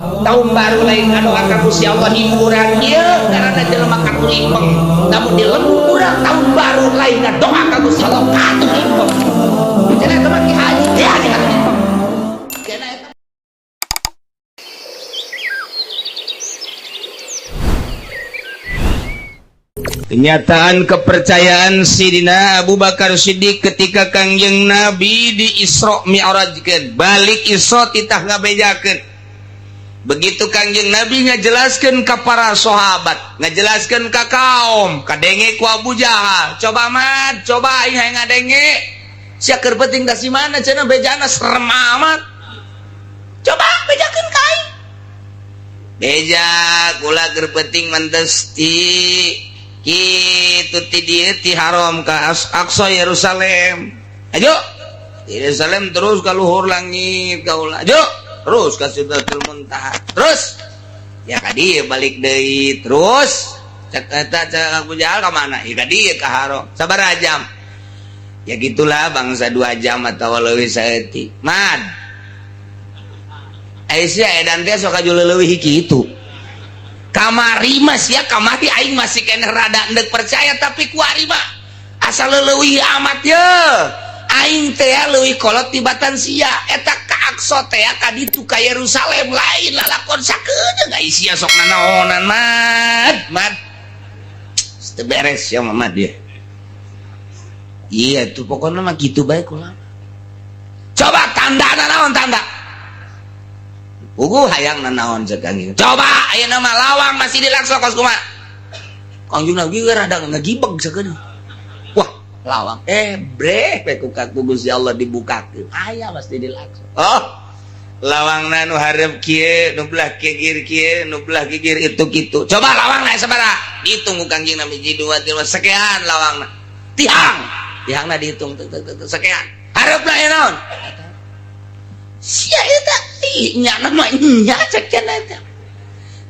Tahun baru lain ngadoa ka Gusti Allah hiburan ieu karena jelema katulipeng. Namun di lembur urang tahun baru lain ngadoa ka Gusti Allah katulipeng. Cenah eta mah Ki Haji, Ki Haji katulipeng. Cenah eta. Kenyataan kepercayaan Sidina Abu Bakar Siddiq ketika Kangjeng Nabi di Isra Mi'rajkeun, balik Isra titah ngabejakeun. Begitu Kangjeng Nabi ngajelaskeun ka para sahabat, ngajelaskeun ka kaum, kadenge ku Abu Jahal. Coba mat, coba aing hayang ngadenge. Sia keur penting da si mana cenah bejana serem amat. Coba bejakeun ka aing. Beja kula keur penting mentes ti kitu ti dieu ti haram ka Aqsa Yerusalem. Ayo Yerusalem terus ka luhur langit kaula. Ayo terus ka Sidratul Muntaha. Terus ya ka dieu balik deui terus cek eta cek Abu Jahal ka mana? Ya ka dieu ka haram. Sabaraha jam? Ya gitulah bangsa 2 jam atau leuwih saeutik. Mad. Aisyah edan teh sok aju leuwih kitu. Kamari mas ya kamari aing masih keneh rada endek percaya tapi kuari mah asal leuwih amat ye. Aing teh leuwih kolot tibatan sia eta ka Aqsa teh ka ditu ka Yerusalem lain lalakon sakedeung ai sia sok nanaonan mad mad. Teu beres ya mama dia. Iya tuh pokoknya mah kitu bae kula. Coba tanda nanaon tanda. Puguh hayang nanaon cek Kangjeng. Coba ayeuna mah lawang masih dilakso kos kumaha. Kangjeng Nabi ge rada ngagibeg sakedeung. Wah, lawang breh we ku Gusti Allah dibukakeun. Aya pasti dilakso. Oh, lawangna nu hareup kieu, nu belah gigir kieu, nu belah gigir itu kitu. Coba lawangna sabaraha? Dihitung ku Kangjeng Nabi 1 2 3 sekian lawangna. Tihang, tihangna dihitung tek tek tek sekian. Hareupna aya naon? Sia eta nya nama nya cek cenah eta.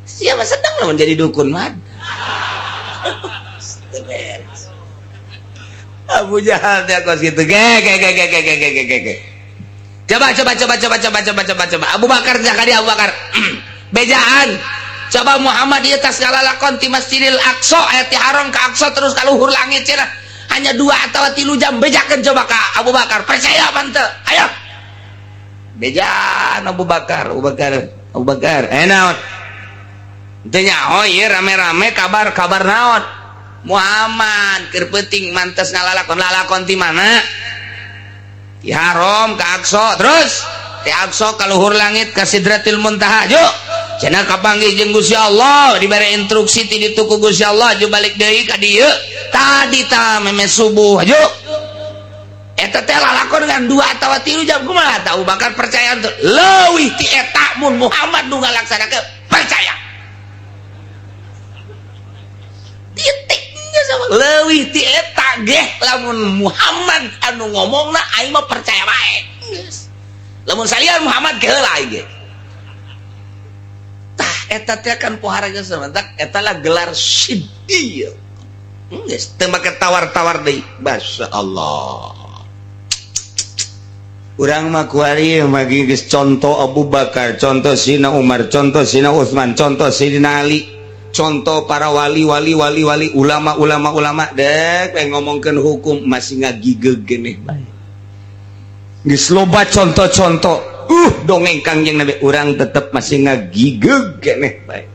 Sia mah sedang lah menjadi dukun mah. Abu Jahal teh kos kitu. Ge ge ge ge ge ge ge ge ge. Coba coba coba coba coba coba coba coba. Abu Bakar jakadi Abu Bakar. Bejaan. Coba Muhammad ieu tas ngalalakon ti Masjidil Aqsa aya ti haram ka Aqsa terus ka luhur langit cenah. Hanya 2 atau 3 jam bejakeun coba ka Abu Bakar. Percaya apa henteu? Ayo. Bejaan Abu Bakar, Abu Bakar, Abu Bakar. Naon? Teu nyaho ieu rame-rame kabar-kabar naon? Muhammad keur peuting mantes ngalalakon lalakon ti mana? Ti haram ka Aqsa terus ti Aqsa ka luhur langit ka Sidratil Muntaha. Yuk. Cenah kapanggih jeung Gusti Allah dibere instruksi ti ditu ku Gusti Allah aju balik deui ka dieu. Tadi ta meme subuh. Yuk. Eta teh lalakon dengan 2 atau 3 jam kumaha tahu bakal percaya teu leuwih ti eta mun Muhammad nu ngalaksanakeun percaya. Titiknya sama leuwih ti eta geh lamun Muhammad anu ngomongna aing mah percaya bae. Geus. Lamun salian Muhammad geheula aing ge. Tah eta teh kan pohara geus samantak eta lah gelar siddiq. Geus teu make tawar-tawar deui. Masyaallah. Urang mah kuari mah geus contoh Abu Bakar, contoh Sina Umar, contoh Sina Utsman, contoh Sidina Ali, contoh para wali wali wali wali ulama ulama ulama dek pengen ngomongkeun hukum masih ngagigeg geneh bae. Geus loba contoh-contoh. Dongeng Kangjeng Nabi urang tetep masih ngagigeg geneh bae.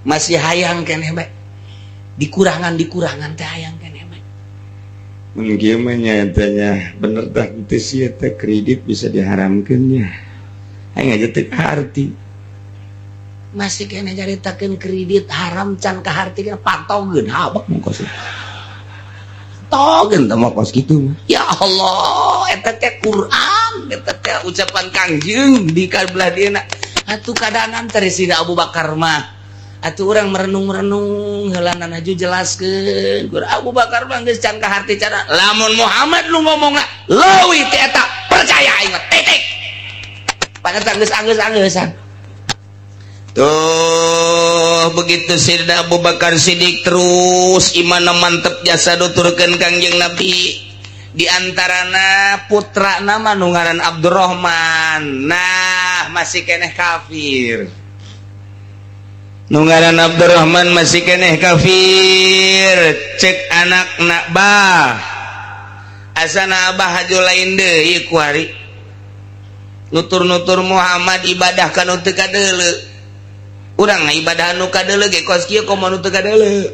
Masih hayang keneh bae. Dikurangan-dikurangan teh hayang keneh bae. Mun kieu mah nyatanya bener tah teu sia teh kredit bisa diharamkeun nya. Aing aja teu kaharti. Masih keneh nyaritakeun kredit haram can kaharti kana patogeun habak mun kos. Togeun teh mah kos kitu mah. Ya Allah, eta teh Quran, eta teh ucapan Kangjeng di kabelah dieuna. Atuh kadanan teh Sina Abu Bakar mah. Atuh urang merenung-merenung heulanan aju jelaskeun. Abu Bakar mah geus can kaharti cara. Lamun Muhammad nu ngomongna leuwih ti eta percaya aing mah titik. Padahal geus anggeus-angeusan. Tuh begitu Sayyidina Abu Bakar Siddiq terus imanna mantep jasa nuturkeun Kangjeng Nabi. Di antarana putra nama nu ngaran Abdurrahman. Nah, masih keneh kafir. Nu ngaran Abdurrahman masih keneh kafir. Cek anak nak, "Bah, asana abah haju lain deui kuari nutur-nutur Muhammad ibadah ka nu teu kadeuleu. Urang ibadah nu kadeuleu ge kos kieu, komo nu teu kadeuleu.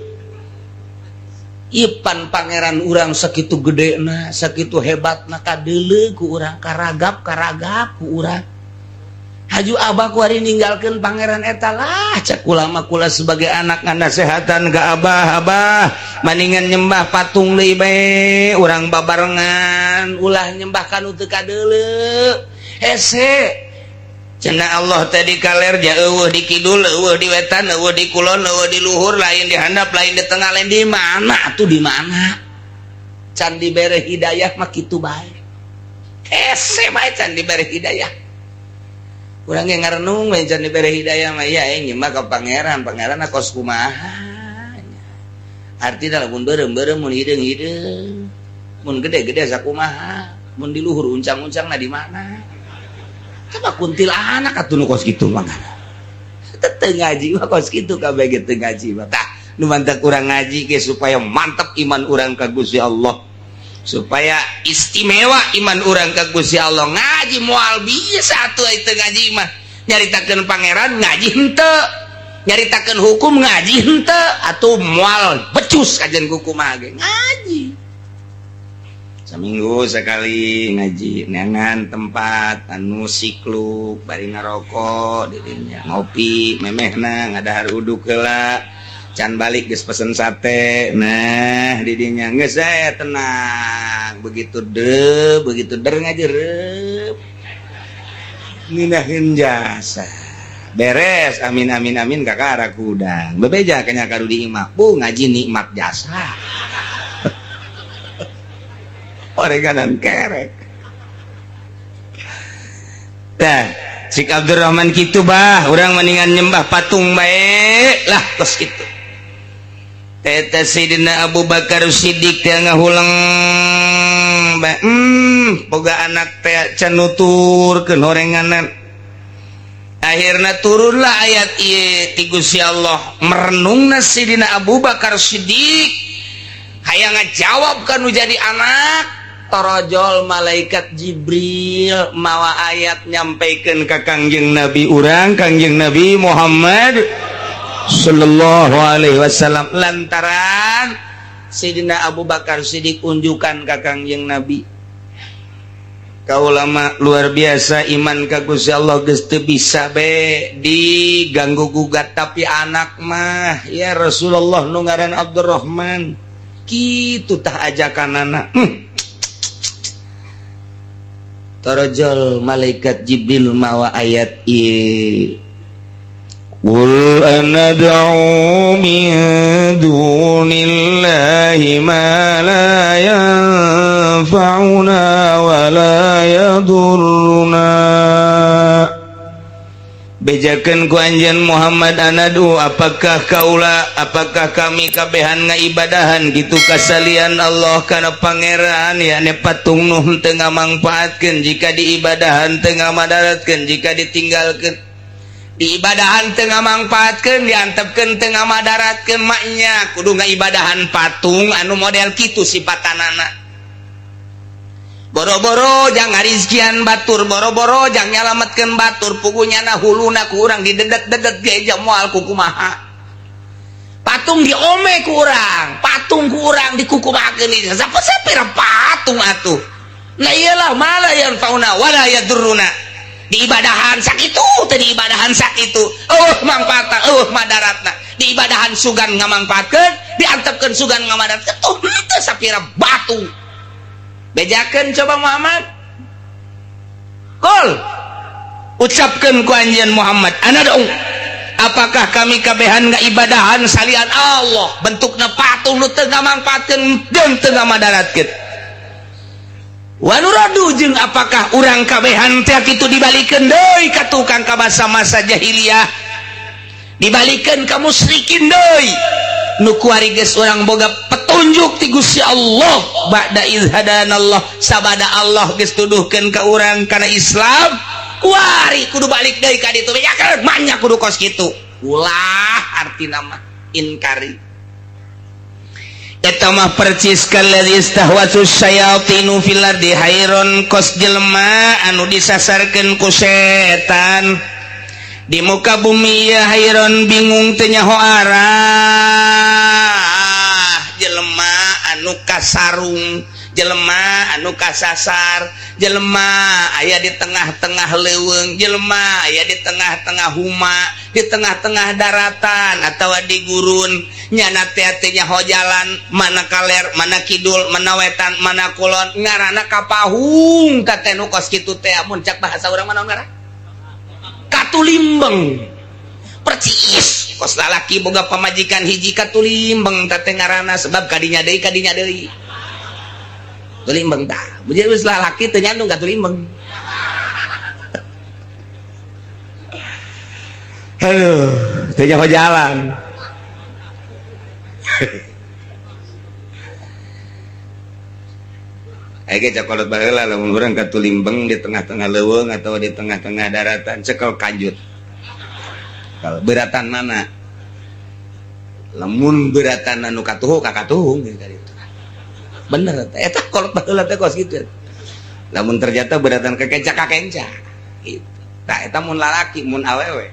Ipan pangeran urang sakitu gedena, sakitu hebatna, kadeuleu ku urang, karagap karagap ku urang. Haju abah kuari ninggalkeun pangeran eta lah." Cek ulama, kula sebagai anak nganasehatan ke abah, "Abah, maningan nyembah patung deui bae, urang babarengan, ulah nyembah ka nu teu kadeuleu. Hese cenah Allah tadi kaler ja euweuh di kidul, euweuh di wetan, euweuh di kulon, euweuh di luhur, lain di handap, lain di tengah, lain di mana tuh, di mana?" Can dibere hidayah mah kitu bae, hese bae can dibere hidayah. Urang ge ngarenung we, can dibere hidayah mah ya nyembah ka pangeran, pangeran kos kumaha. Artina lamun beureum-beureum, mun hideung-hideung, mun gede-gede sakumaha, mun di luhur uncang-uncang na di mana? Coba kuntilanak atuh nu kos kitu mah. Teu ngaji mah kos kitu kabeh ge, teu ngaji mah. Tah, nu mantak urang ngaji ge supaya mantap iman urang ka Gusti Allah, supaya istimewa iman urang ka Gusti Allah. Ngaji moal bisa atuh teu ngaji mah. Nyaritakeun pangeran ngaji henteu, nyaritakeun hukum ngaji henteu, atuh moal becus kajian kumaha ge. Ngaji seminggu sekali, ngaji neangan tempat anu sikluk, bari ngarokok didinya, ngopi memehna, ngadahar uduk heula, can balik geus pesen sate. Nah, didinya geus saya tenang, begitu de begitu der ngajerep ngeunaheun jasa beres, amin amin amin, kakara kudang bebeja kanya karu di imah bu ngaji nikmat jasa oreganan kerek. Tah, cik Abdurrahman kitu, "Bah, urang mendingan nyembah patung bae lah kos kitu." Teta Sayyidina Abu Bakar Siddiq teh ngahuleng bae, boga anak teh can nuturkeun horenganan. Akhirnya turunlah ayat ieu ti Gusti Allah. Merenungna Sayyidina Abu Bakar Siddiq, hayang ngajawab kan jadi anak, torojol malaikat Jibril mawa ayat nyampaikan ke Kangjeng Nabi urang, Kangjeng Nabi Muhammad Sallallahu Alaihi Wasallam, lantaran Sayyidina Abu Bakar Siddiq unjukan ke Kangjeng Nabi. Kaulama luar biasa, iman ka Gusti Allah geus teu bisa be diganggu gugat, tapi anak mah ya Rasulullah, nu ngaran Abdurrahman kitu tah ajakan anak. Torojol malaikat Jibril mawa ayat ieu: قل أندعو من دون الله ما لا ينفعنا ولا يضرنا. Bejakeun ku anjeun Muhammad, أندعو, apakah kaula, apakah kami kabehan ngaibadahan gitu kasalian Allah kana pangeran, yakni patung nu teu ngamangpaatkeun jika diibadahan, teu ngamadaratkeun jika ditinggalkeun, diibadahan teu ngamangpaatkeun, diantepkeun teu ngamadaratkeun? Maknya kudu ngaibadahan patung anu model kitu sipatanana, boro-boro jang ngarizkian batur, boro-boro jang nyalametkeun batur, pugunya na huluna ku urang didedet-dedet ge moal kukumaha. Patung diome ku urang, patung ku urang dikukumahakeun, siapa sapira patung atuh. Nah, iyalah, ما لا ينفعنا ولا يضرنا. Diibadahan sakitu teh, diibadahan sakitu, oh mangfaatna, oh madaratna. Diibadahan sugan ngamangfaatkeun, diantepkeun sugan ngamadaratkeun, tuh teu sapira batu. Bejakeun coba Muhammad. قل, ucapkeun ku anjeun Muhammad, أندعو, apakah kami kabehan ngaibadahan salian Allah bentukna patung nu teu ngamangfaatkeun jeung teu ngamadaratkeun? ونرد, jeung apakah urang kabehan teh kitu dibalikeun deui ka tukang ka masa-masa jahiliyah, dibalikeun ka musyrikin deui, nu kuari geus urang boga petunjuk ti Gusti Allah? بعد إذ هدانا الله, sabada Allah geus tuduhkeun ka urang kana Islam, kuari kudu balik deui ka ditu? Bejakeun, manya kudu kos kitu? Ulah. Artina mah inkari eta mah percis kalladzi istahwatu syayatinu fil ardi hayron, kos jelema anu disasarkeun ku setan di muka bumi ya, hayron bingung teu nyaho arah. Jelema anu kasarung, jelema anu kasasar, jelema aya di tengah-tengah leuweung, jelema aya di tengah-tengah huma, di tengah-tengah daratan atau di gurun, nyana teh teu nyaho jalan mana kaler, mana kidul, mana wetan, mana kulon, ngaranna kapahung. Teh nu kos kitu teh mun cak bahasa urang mana ngaran katulimbeng. Percis kos lalaki boga pamajikan hiji, katulimbeng teh ngaranna, sebab kadinya deui, kadinya deui, tulimbeng. Tah bujur geus lalaki teu nyandung katulimbeng. Aduh, teu nyaho jalan. Ege cakolot baheula, lamun urang katulimbeng di tengah-tengah leuweung atau di tengah-tengah daratan, cekel kanjut. Kalau beratan mana? Lamun beratan anu katuhu ka katuhung gitu itu. Bener eta kolot baheula teh kos kitu. Lamun ternyata beratan kekenca ka kenca gitu. Tah eta mun lalaki, mun awewe.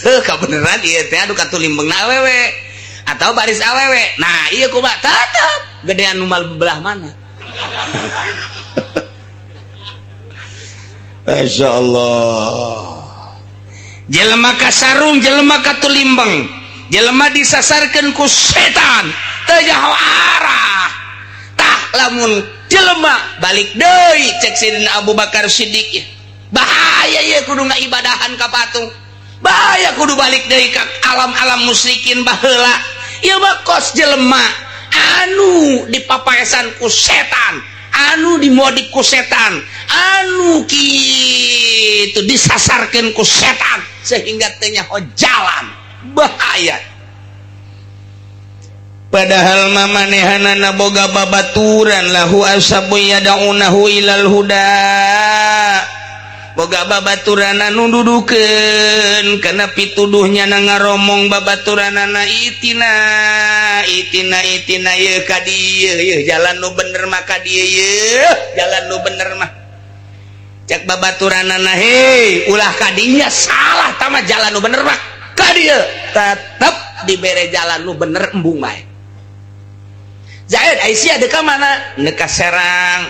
Heuh, kabeneran ieu teh anu katulimbengna awewe atau baris awewe. Nah, ieu kumaha tetep gedean nu belah mana. Masya Allah. Jelema kasarung, jelema katulimbeng, jelema disasarkeun ku setan teu nyaho arah. Tah lamun jelema balik deui cek Sidina Abu Bakar Siddiq, bahaya ieu kudu ngaibadahan ka patung, bahaya kudu balik deui ka alam-alam musyrikin baheula. Ieu mah kos jelema anu dipapaesan ku setan, anu dimodik ku setan, anu kitu disasarkeun ku setan sehingga teu nyaho jalan, bahaya. Padahal mamanehanana boga babaturan, lahu asabu yad'unahu ilal huda, boga babaturan anu dudukeun kana pituduhnya na ngaromong babaturanana, itina itina itina yeuh ka dieu, yeuh jalan nu bener mah ka dieu, yeuh jalan nu bener mah. Cek babaturanana, hei ulah ka dieu, salah tama jalan nu bener mah ka dieu. Tetep dibere jalan nu bener embung bae. Zaid Aisyah deuk ka mana? Deuk ka Serang.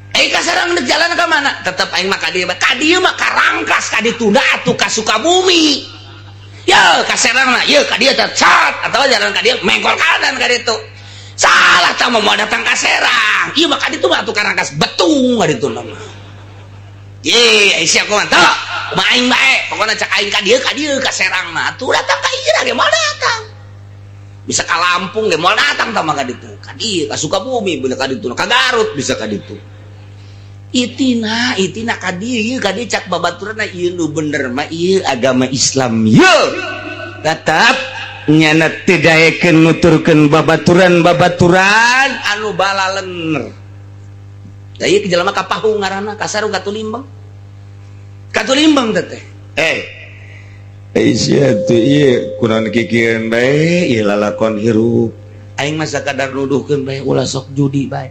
Ka Serang deuk jalan ka mana? Tetep aing mah ka dieu. Ka dieu mah ka Rangkas, ka ditunda atuh ka Sukabumi. Ye ka Serang mah, ye ka dieu teh cat atawa jalan ka dieu mengkol kanan ka ditu. Salah tah mau datang ka Serang. Ieu mah ka ditu mah atuh ka Rangkas betung ka ditu mah. Ye Aisyah kumaha tah? Kumaha aing bae? Pokona cak aing ka dieu ka Serang mah atuh datang ka ieu ge moal datang. Bisa ka Lampung ge moal datang tah mah ka ditu. Ka dieu ka Sukabumi bener ka ditu, ka Garut bisa ka ditu. Itina itina ka dieu ka dieu cak babaturanna ieu nu bener mah ieu agama Islam ieu. Tetep nyana teu daekeun nuturkeun babaturan-babaturan anu balalener. Da ieu jelema kapahung ngaranna kasarung katulimbeng. Katulimbeng teh. Aisyah tuh ieu kunaon kikieun bae ieu lalakon hirup. Aing mah sakadar nuduhkeun bae ulah sok judi bae.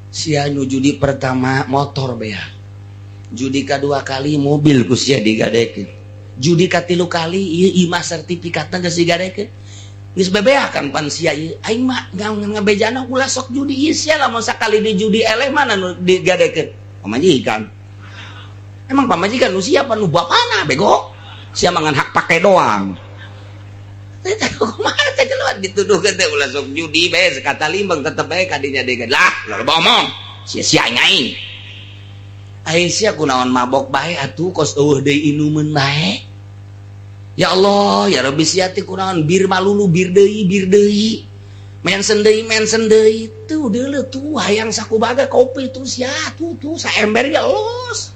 Sia nu judi pertama motor bea, judi kedua kali mobil ku sia digadekeun, judi katilu kali ieu imah sertifikatna geus digadekeun, geus bebeakan pan sia ieu. Aing mah ngabejana ulah sok judi ieu sia, lamun sakali di judi eleh mana nu digadekeun? Pamajikan. Emang pamajikan nu siapa nu bapana bego? Sia mangan hak pakai doang. Kumaha teh jelema dituduhkeun teh ulah sok judi bae sakata limbang tetep bae kadinya deui. Lah, loba omong. Sia-sia aing. Aing sia kunaon mabok bae atuh kos eueuh deui inumeun bae. Ya Allah, ya Rabbi sia teh kunaon bir malulu bir deui, bir deui. Mensen deui tuh deuleu tuh hayang sakubaga kopi tuh sia tuh tuh saember ya los.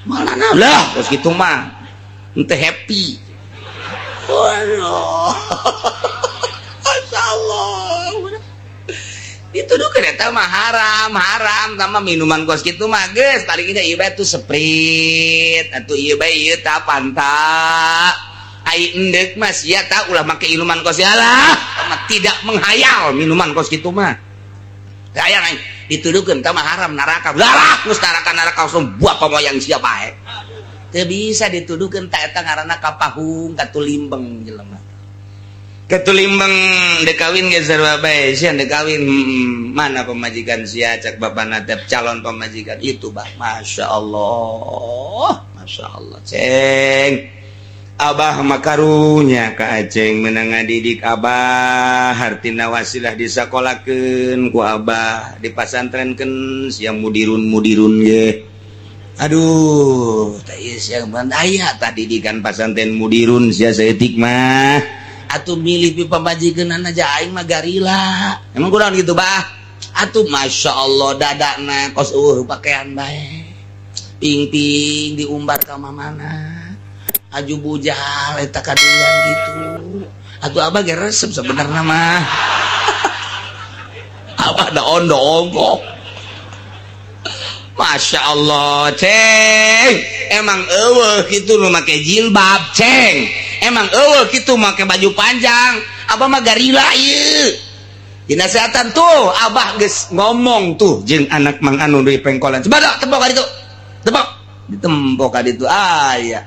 Malana lah kos kitu mah. Henteu happy. Waduh. Masya Allah. Dituduhkeun eta mah haram, haram sama minuman kos kitu mah geus paling ge ieu bae tuh Sprite atuh ieu bae ieu ta Fanta. Ai endek mah sia ta ulah make minuman kos lah, mah tidak menghayal minuman kos kitu mah. Hayang aing dituduhkeun ta mah haram neraka. Lah geus neraka neraka langsung buah pamoyang sia bae. Teu bisa dituduhkeun ta eta ngaranna kapahung katulimbeng jelema. Ketulimbeng dek kawin ge sarua bae sia dek kawin mana pemajikan sia cak bapana teh calon pemajikan itu bah Masya Allah Masya Allah ceng abah makarunya ka aceng menang ngadidik abah hartina wasilah disakolakeun ku abah dipasantrenkeun sia mudirun-mudirun ge aduh teh ieu sia aya tah didikan pasantren mudirun sia saeutik mah atuh milih pi pamajikan aja aing mah garila emang kurang gitu bah atuh Masya Allah dadana kos pakaian bae ping-ping diumbar ka mana aju bujal eta kadulian gitu atuh abah ge resep sebenarnya mah abah da ondo ongkok Masya Allah ceng emang eueuh kitu nu make jilbab ceng emang eueuh kitu make baju panjang abah mah garila ieu dinasehatan tuh abah geus ngomong tuh jeung anak mang anu di pengkolan coba tembok ka ditu tembok ditembok ka ditu aya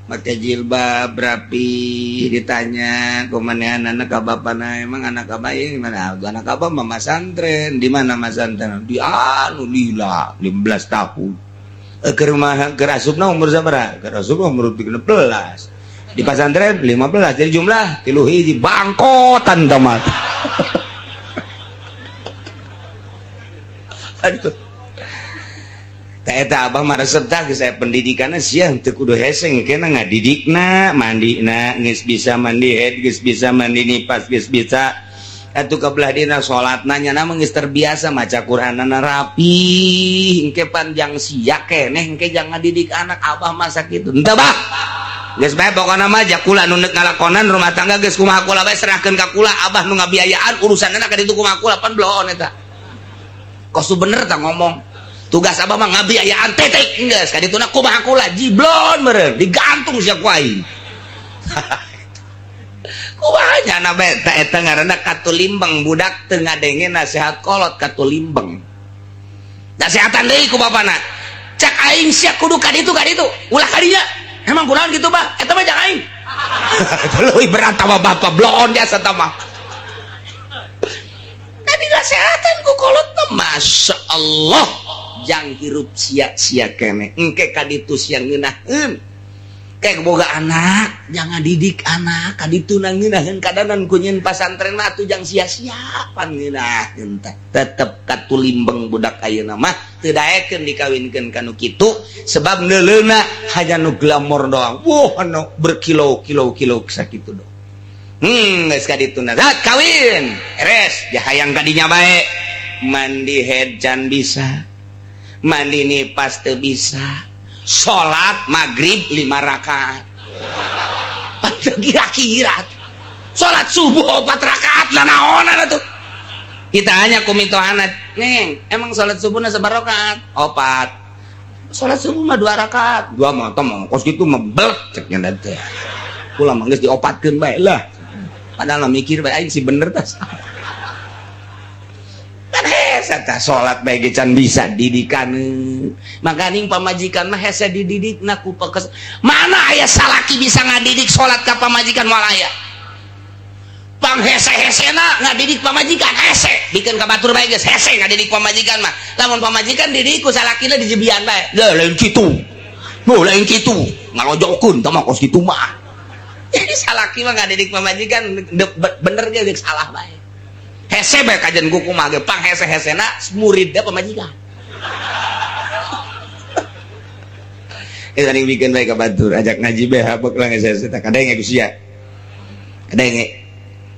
make jilbab rapi ditanya kumaha anak ka bapana emang anak abah ini mana anak abah mah masantren di mana masantren di anu lila 15 tahun ke rumah ke asupna umur sabaraha ke asupna umur 13 di pasantren 15 jadi jumlah 3 hiji bangkotan tamat. Aduh eta abah mah resep tah geus aya pendidikanna sia teu kudu hese engkena ngadidikna mandina geus bisa mandi head geus bisa mandi nipas geus bisa atuh ka belah dina salatna nya mah geus terbiasa maca Qur'anna rapi engke panjang sia keneh engke jangan ngadidik anak abah masa kitu henteu bah geus bae pokona mah jakula nu neuk ngalakonan rumah tangga geus kumaha kula bae serahkeun ka kula abah nu ngabiayaan urusanna ka ditu kumaha kula pan bloon eta kos bener tah ngomong tugas abah mah ngabiayaan titik geus ka dituna kumaha kula jiblon meureun digantung sia ku aing kumaha nya bae ta eta ngaranna katulimbeng budak teu ngadenge nasihat kolot katulimbeng nasihatan deui ku bapana cak aing sia kudu ka ditu ulah ka dinya emang kunaon kitu bah eta mah jang aing leuwih berat mah bapa bloon biasa tah mah tadi nasihatan ku kolot mah Masya Allah jang hirup sia-sia kene engke ka ditu sia ngeunaheun kayak boga anak jangan didik anak ka ditu ngeunaheun kadanan ku nyeun pasantren mah atuh jang sia-sia pan ngeunaheun teh tetep katulimbeng budak ayeuna mah teu daekeun dikawinkeun ka nu kitu sebab neuleuna hanya nu glamor doang wah anu berkilo-kilo-kilo sakitu doang geus ka dituna kawin beres jahayang kadinya bae mandi head can bisa mandi nipas teu bisa salat maghrib 5 rakaat kira-kira salat subuh 4 rakaat lah naonan atuh kita hanya ku mitohana neng emang salat subuhna sabaraha rakaat 4 salat subuh mah 2 rakaat 2 mah teh mah kos kitu mah blek cek nya teh kula mah geus diopatkeun bae lah padahal mah mikir bae aing si bener tah hese tah salat bae ge can bisa didikan makaning pamajikan mah hese dididikna ku pekes mana aya salaki bisa ngadidik salat ka pamajikan moal aya pang hese-hesena ngadidik pamajikan hese bikeun ka batur bae geus hese ngadidik pamajikan mah lamun pamajikan didik ku salakina dijebian bae lain kitu lain kitu ngalojokeun tah mah kos kitu mah jadi salaki mah ngadidik pamajikan bener ge geus salah bae hese bae kajian kuku mah ge pang hese-hesena muridna pamajikan eta ning bikin bae ka batur ajak ngaji bae habek lah hese-hese tah kadenge ku sia kadenge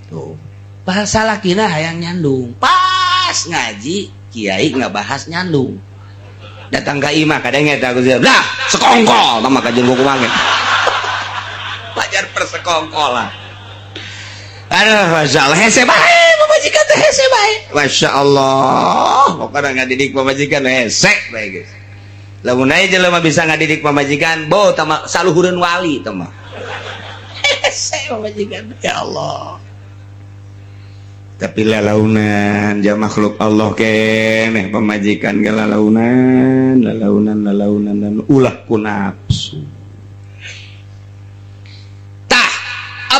tuh bahasa salakina hayang nyandung pas ngaji kiai ngabahas nyandung datang ka imah kadenge tah ku sia lah sekongkol tah mah kajian kuku mah ge pajar persekongkolan aduh masalah hese bae. Pamajikan teh hese bae. Masya Allah, pokoknya ngadidik pamajikan hese bae, guys. Lamun aya jelema bisa ngadidik pamajikan, bo tama saluhureun wali tah mah. Hese pamajikan, ya Allah. Tapi lalaunan ja makhluk Allah keneh, pamajikan ge lalaunan, lalaunan, lalaunan, dan ulah ku nafsu. Tah,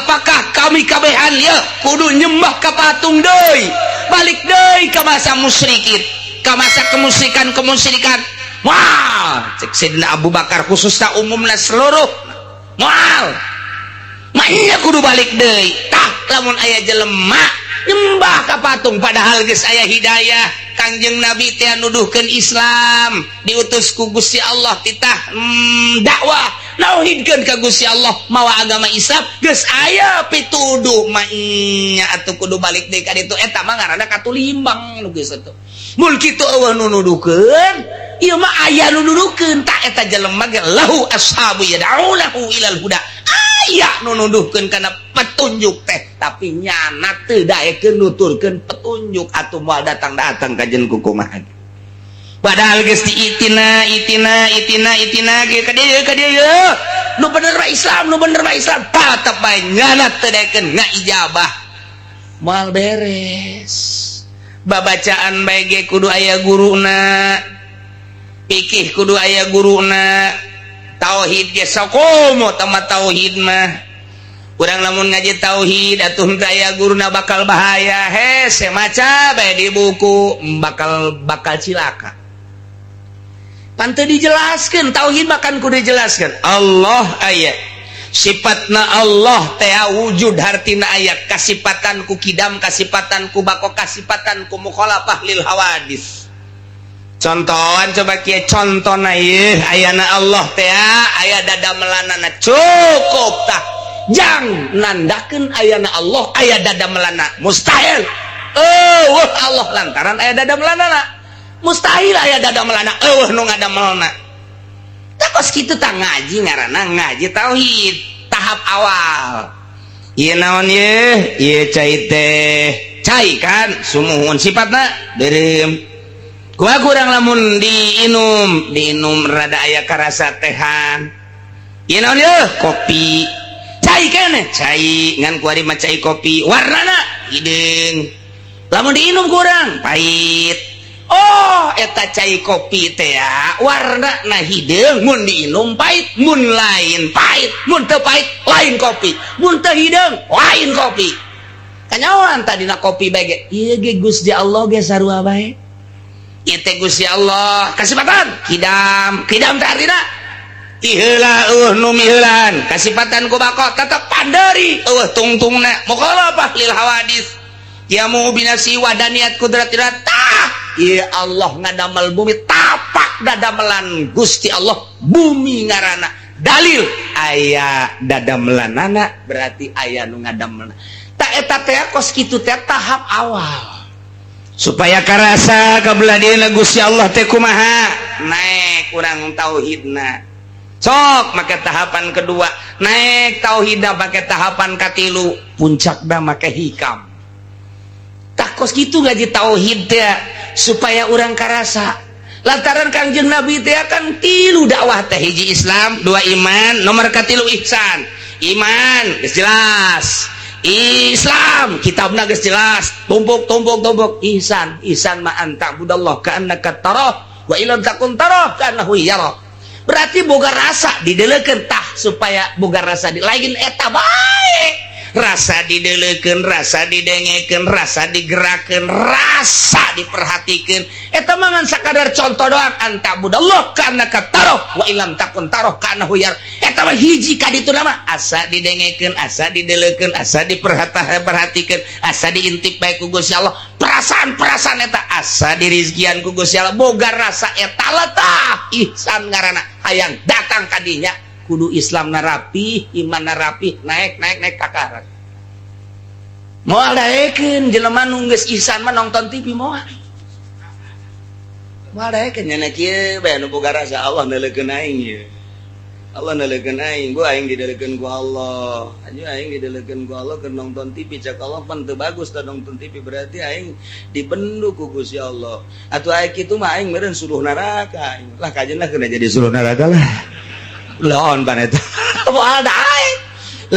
apakah kami kabehan ya kudu nyembah ka patung deui, balik deui ka masa musyrikin, ka masa kemusyrikan kemusyrikan? Wah, cek Sayyidina Abu Bakar khususnya, umumna seluruh, moal, maknya kudu balik deui. Tah, lamun aya jelema nyembah ka patung padahal geus aya hidayah, Kangjeng Nabi teh nuduhkeun Islam, diutus ku Gusti Allah, titah dakwah nauhidkeun ka Gusti Allah mawa agama Islam, geus aya pituduh, maenya atuh kudu balik deui ka ditu? Eta mah ngaranna katulimbang nu geus atuh. Mun kitu euweuh nu nuduhkeun, ieu mah aya nu nuduhkeun. Tak eta jelema ge lahu ashabu yad'unahu ilal huda, aya nu nuduhkeun kana petunjuk teh, tapi nyana teu daekeun nuturkeun petunjuk, atuh moal datang-datang kajen ku kumaha? Padahal geus diitina itina itina itina ge ka dieu ka dieu, nu bener mah Islam, nu bener mah Islam, tetep bae nyana teu daekeun ngaijabah, moal beres. Babacaan bae ge kudu aya guruna, pikih kudu aya guruna, tauhid ge sakomo tama. Tauhid mah kurang, lamun ngaji tauhid atuh henteu aya guruna bakal bahaya. Hese maca bae di buku, bakal bakal cilaka. Pan teu dijelaskeun tauhid, makan kudu dijelaskeun Allah aya, sifatna Allah teh wujud, hartina aya kasipatan ku kidam, kasipatan ku bako, kasipatan ku mukhalafah lil hawadis. Contohan coba kieu contona, ieu ayana Allah teh aya dadamelanana, cukup. Tah, jang nandakeun ayana Allah aya dadamelanana, mustahil. Euweuh Allah lantaran aya dadamelanana, mustahil aya dadamelanana, euweuh nu ngadamelna. Tah, kos kitu tah ngaji, ngaranna ngaji tauhid tahap awal. Ieu naon ieu? Ieu cai teh, cai kan sumuhun, sifatna beureum. Gua kurang lamun diinum, diinum rada aya karasa tehan. Ieu naon ieu? Kopi. Cai keneh, cai, ngan kuari mah cai kopi, warnana hideung, lamun diinum kurang pahit. Oh, eta cai kopi teh ya, warna na hideung, mun diinum pahit. Mun lain pahit, mun teu pahit lain kopi, mun teu hideung lain kopi. Kanyawan tadina kopi bae ge. Ieu ge Gusti Allah ge sarua bae. Ieu teh Gusti Allah kasipatan kidam. Kidam teh artina ti heula euweuh nu miheulaan, kasipatan ku bako, tetep panderi, euweuh tungtungna, mukhalafah lil hawadis, yamu binasi wadaniyat kudratina. Tah, ieu Allah ngadamel bumi, tapak dadamelan Gusti Allah bumi ngaranna dalil aya dadamelanana, berarti aya nu ngadamelna. Tak eta teh kos kitu teh tahap awal supaya karasa kabelah Gusti Allah teh kumaha. Naik kurang tauhidna, sok make tahapan kedua, naik tauhidna pakai tahapan katilu, puncakna make hikam. Tak kos gitu ngaji tauhid teh supaya orang karasa, lantaran Kangjeng Nabi teh kan tilu dakwah teh: hiji Islam, dua iman, nomor katilu ihsan. Iman geus jelas, Islam kitabna geus jelas, tumpuk tumpuk tumpuk, ihsan. Ihsan ma an ta'budallah ka'annaka tarah wa illam takun tarah ka'annahu yara. Berarti boga rasa didelekeun. Tah, supaya boga rasa di lain eta bae, rasa didelekeun, rasa didengekeun, rasa digerakkeun, rasa diperhatikeun. Eta mah ngan sakadar contoh doang, an ta'budallah ka'annaka tarah wa illam takun tarah ka'annahu yara. Eta mah hiji ka ditu nama asa didengekeun, asa didelekeun, asa diperhatikeun, asa diintip bae ku Gusti Allah, perasaan-perasaan eta asa dirizkian ku Gusti Allah, boga rasa eta lah. Tah, ihsan ngaranna. Hayang datang kadinya kudu Islam narapi, iman narapi, naik naik naik takaran. Moal daekeun jelema nu geus ihsan mah nonton TV, moal moal daekeun. Nya kieu bae nu boga rasa Allah neuleukeun aing ieu. Allah nelekeun aing, gua aing didelekeun ku Allah. Aja aing didelekeun ku Allah keur nonton TV, cak Allah pan teu bagus tah nonton TV, berarti aing dibendu ku Gusti Allah. Atuh aing kitu mah aing meureun suluh neraka aing. Lah kajeun lah kena jadi suluh neraka lah. Laon pan eta. Moal da aing.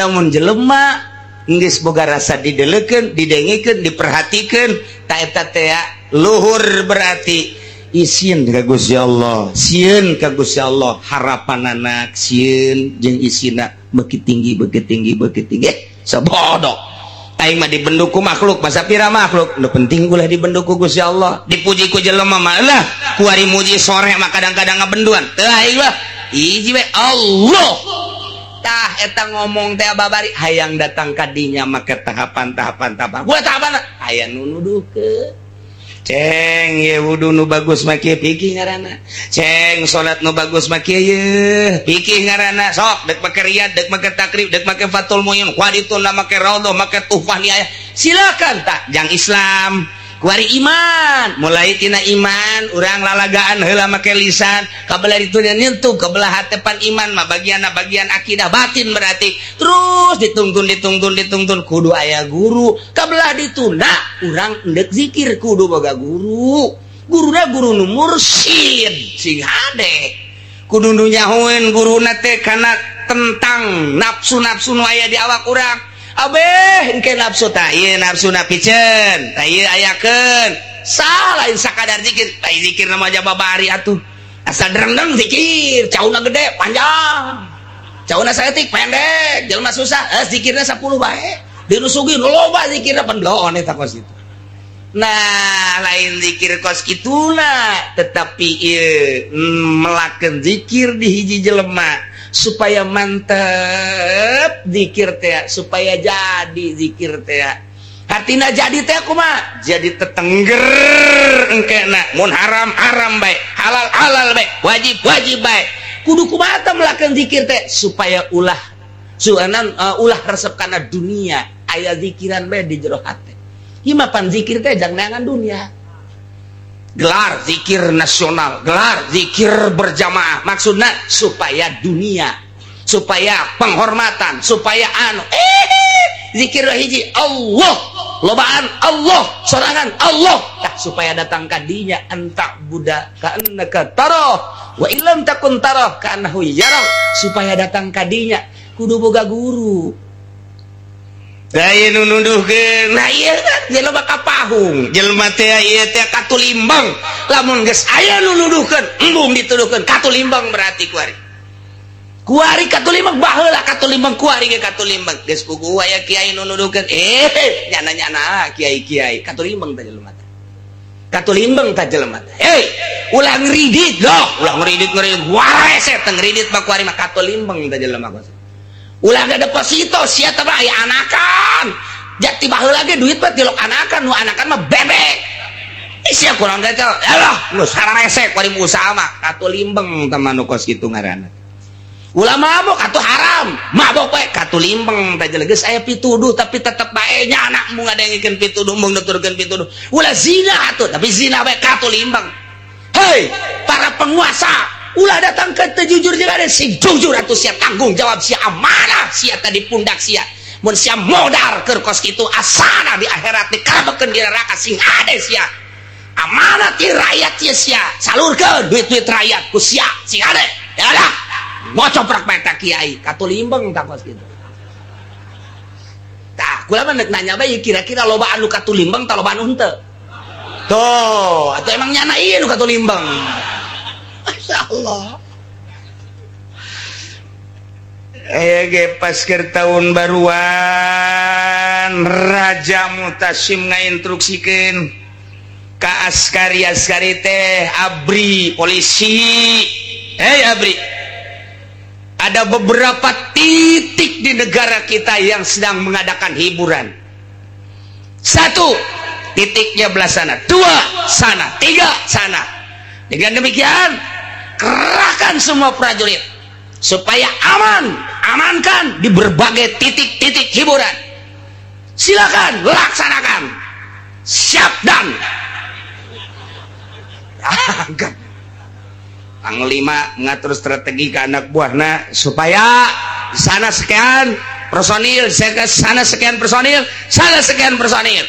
Lamun jelema geus boga rasa didelekeun, didengekeun, diperhatikeun, ta eta teh luhur, berarti isin ka Gusti Allah, sieun ka Gusti Allah, harapan anak sieun jeung isina beuki tinggi, beuki tinggi, beuki tinggi. Sabodoh aing mah dibendu ku makhluk, masa pira makhluk nu penting ulah dibendu ku Gusti Allah. Dipuji ku jelema mah lah, kuari muji sore mah kadang-kadang ngabenduan teu. Aing mah hiji we, Allah. Tah eta ngomong teh babari hayang datang ka dinya make tahapan-tahapan, tahapan gua tahapan aya nu nuduhkeun. Ceng ye, wudu nu bagus mah kieu, pikih ngaranna. Ceng, salat nu bagus mah kieu ye, pikih ngaranna. Sok dek make riyad, dek make takrib, dek make Fathul Muin, kuaditun make raudhah, make tuhfah niaya, silakan. Tak jang Islam kuari iman, mulai tina iman urang lalagaan heula make lisan, kabelah itu nyentuh kebelah hatepan. Iman mah bagian bagian akidah batin, berarti terus dituntun, dituntun, dituntun, kudu aya guru. Kabelah ditunda urang endek zikir kudu boga guru, guruna guru nu mursyid sing hade, kudu nu nyahoeun guruna teh kana tentang nafsu-nafsu nu aya di awak urang. Abeh engke nafsu ta ieu, nafsu na piceun ta ieu, ayakeun salah lain sakadar zikir. Lain zikir nama aja babari atuh, asa drengdeng zikir, cauna gede panjang, cauna saeutik pendek, jelema susah zikirna 10 bae dirusugi loba zikirna, pendoon eta kos itu. Nah, lain zikir kos kituna, tetapi ieu melakukan zikir di hiji jelema supaya mantep zikir teh, supaya jadi zikir teh hartina jadi teh kumaha, jadi tetengger engkena. Mun haram haram bae, halal halal bae, wajib wajib bae, kudu kumaha teh melakukan zikir teh supaya ulah suanan ulah resep kana dunia, aya zikiran bae di jero hate. Ieu mah pan zikir teh jang neangan dunia, gelar zikir nasional, gelar zikir berjamaah, maksudnya supaya dunia, supaya penghormatan, supaya anu zikir hiji Allah, lobaan Allah, sorangan Allah. Tah supaya datang kadinya anta buddha ka'annaka tarah wa illam takun tarah ka'annahu yarak, supaya datang kadinya kudu boga guru. Daya nu nuduhkeun, nah ieu kan jelema kapahung, jelema teh ieu teh katulimbang. Lamun geus aya nu nuduhkeun, embung dituduhkeun katulimbang, berarti kuari. Kuari katulimbang baheula katulimbang, kuari ge katulimbang. Geus puguh aya kiai nu nuduhkeun, nyana-nyana kiai-kiai katulimbang teh jelema teh. Katulimbang teh jelema teh. Hei, ulah ngridit loh, ulah ngridit ngridit. Warese teh ngridit mah kuari mah katulimbang teh jelema kos. Ulah ada deposito sia teh mah aya anakan. Jati baheula ge duit mah tilok anakan, nu anakan mah bebek. Sia kurang teh. Alah, geus sararese kuari usaha mah katulimbeng teh mah nu kos kitu ngaranna. Ulah mabok atuh haram, mabok we katulimbeng teh geus aya pituduh tapi tetep bae nyana embung ngadengikeun pituduh, embung nuturkeun pituduh. Ulah zina atuh, tapi zina bae katulimbeng. Hei, para penguasa, ulah datang ke teu jujur jeung ada sing jujur atuh sia, tanggung jawab sia, amanah sia tadi pundak sia. Mun sia modar keur kos kitu, asana di akhirat dikarebekeun di neraka. Sing ade sia, amanah ti rakyat sia, sia salurkeun duit-duit rakyat ku sia, sing ade ya dah ngocoprak mata kiai katulimbeng tak kos kitu. Tah kula mah nek nanya bae, kira-kira loba anu katulimbeng tah, loba anu henteu tuh, atau emang nyana ieu nu katulimbeng? Masya Allah. Ge pas keur tahun baruan, Raja Mutasim ngainstruksikeun ka askari, askari teh ABRI, polisi. Hei ABRI, ada beberapa titik di negara kita yang sedang mengadakan hiburan. Satu titiknya belah sana, dua sana, tiga sana. Dengan demikian kerahkan semua prajurit supaya aman, amankan di berbagai titik-titik hiburan. Silakan laksanakan. Siap dan angkat. Panglima ngatur strategi ke anak buahna supaya sana sekian personil, sana sekian personil, sana sekian personil.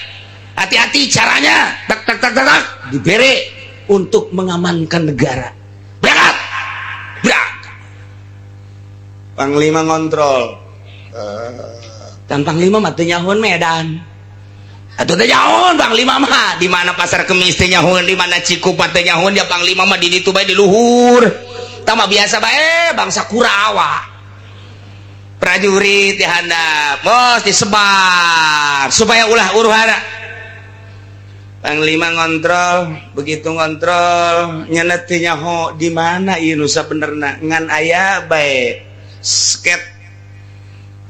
Hati-hati caranya, tak tak tak tak, tak diberi untuk mengamankan negara. Berangkat, berangkat. Panglima ngontrol. Dan Panglima mah teu nyahoan Medan. Atuh teu nyahoan Panglima mah di mana Pasar Kemis teu nyahoan, di mana Cikupa teu nyahoan, dia Panglima mah di ditu bae di luhur. Tah mah biasa bae bangsa Kurawa. Prajurit di handap, bos disebar supaya ulah huru-hara. Panglima ngontrol, begitu ngontrol nyana teu nyaho di mana ieu nu sabenerna ngan aya bae sket.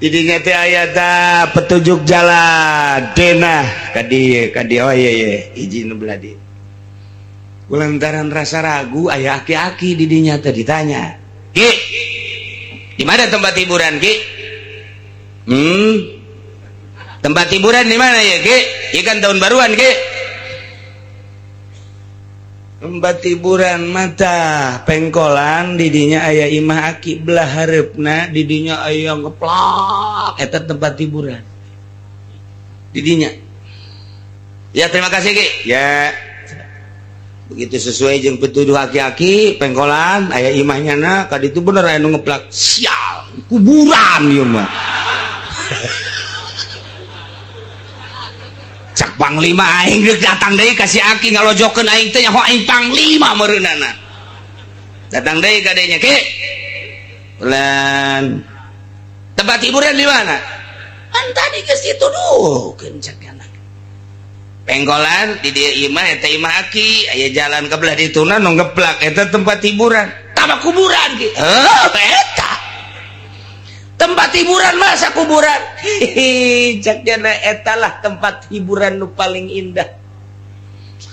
Didinya teh aya ta petunjuk jalan denah ka dieu ka dieu, oh iya iya izin belah dieu. Kulantaran rasa ragu aya aki-aki didinya teh ditanya, "Ki, di mana tempat hiburan, Ki?" Tempat hiburan di mana ya, Ki? Ieu kan tahun baruan, Ki. Tempat hiburan mata pengkolan didinya aya imah aki belah hareupna didinya aya ngeplak eta tempat hiburan didinya. Ya terima kasih Ki. Ya begitu sesuai jeung petuduh aki-aki pengkolan aya imahnya na ka ditu bener aya nu ngeplak, sial kuburan ieu mah. Cak Panglima aing geus datang deui ka si aki ngalojokeun aing teh nyaho aing Panglima meureunana. Datang deui ka dinya Ki. Pelan. Tempat hiburan di mana? Kan tadi geus dituduhkeun cak anak. Pengkolan di dieu imah eta imah aki aya jalan ke belah dituna nu ngeplak eta tempat hiburan. Tama kuburan Ki. Heuh eta. Tempat hiburan masa kuburan. Hihi, cak jana etalah tempat hiburan nu paling indah.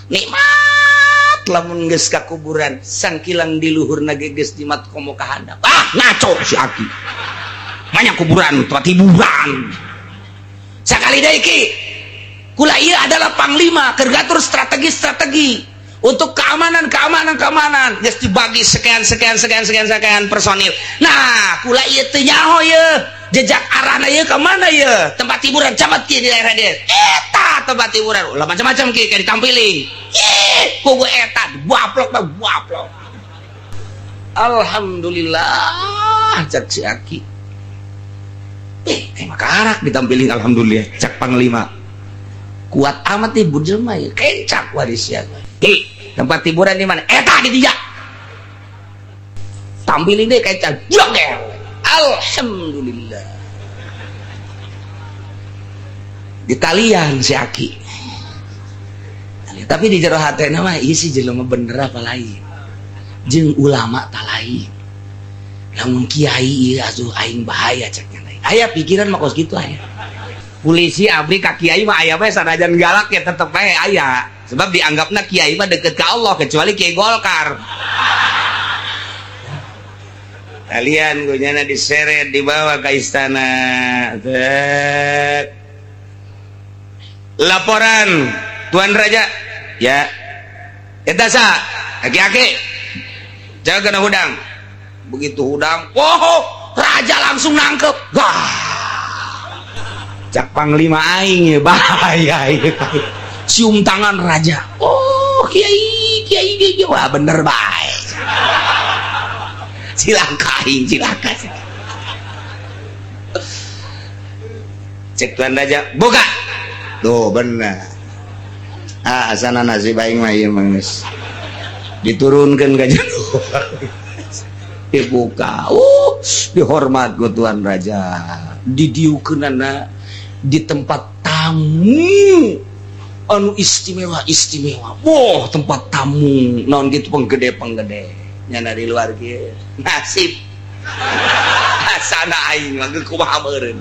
Nikmat lamun geus ka kuburan, sangkilang di luhurna ge geus jimat komo ka handap. Ah, ngaco si aki. Banyak kuburan, tempat hiburan. Sakali deui Ki. Kula ieu adalah panglima keur ngatur strategi-strategi untuk keamanan, keamanan, keamanan. Geus dibagi sekian, sekian, sekian, sekian, sekian personil. Nah, kula ieu teu nyaho ieu. Jejak arahna ieu ka mana ieu? Tempat hiburan camat ki di daerah dieu. Eta tempat hiburan. Ulah macam-macam ki kayak ditampiling. Ih, kugu eta dibaplok mah baplok. Alhamdulillah cak si aki. Makarak ditampiling alhamdulillah cak Panglima. Kuat amat nih jelema ieu. Kencak warisnya. Ki, tempat hiburan di mana? Eta di dia. Tampilin deh kayak jogel. Alhamdulillah. Di talian si aki. Tapi di jero hatena mah ieu si jelema bener apa lain. Jeung ulama ta lain. Lamun kiai ieu asuh aing bahaya cek nya. Aya pikiran mah kos kitu aya. Polisi abdi ka kiai mah aya bae sanajan galak ya tetep bae aya. Sebab dianggapna kiai mah deket ke Allah kecuali kiai Golkar. Kalian gunyana diseret dibawa ke istana. Tek. Laporan Tuan Raja. Ya. Eta sa, aki-aki. Jangan kena hudang. Begitu hudang, wow, raja langsung nangkep. Wah. Cak Panglima aing ya bahaya ya. Cium tangan raja. Oh, kiai, kiai, kiai. Wah, bener bae. Cilaka aing, cilaka. Cek Tuan Raja, buka. Tuh bener. Ah, asana nasib aing mah ieu mah geus. Diturunkeun ka jero. Dibuka. Dihormat ku Tuan Raja. Didiukeunana di tempat tamu anu istimewa istimewa. Wah, tempat tamu naon gitu penggede-penggede. Nyana di luar kieu. Nasib. Asana aing mah kumaha meureun.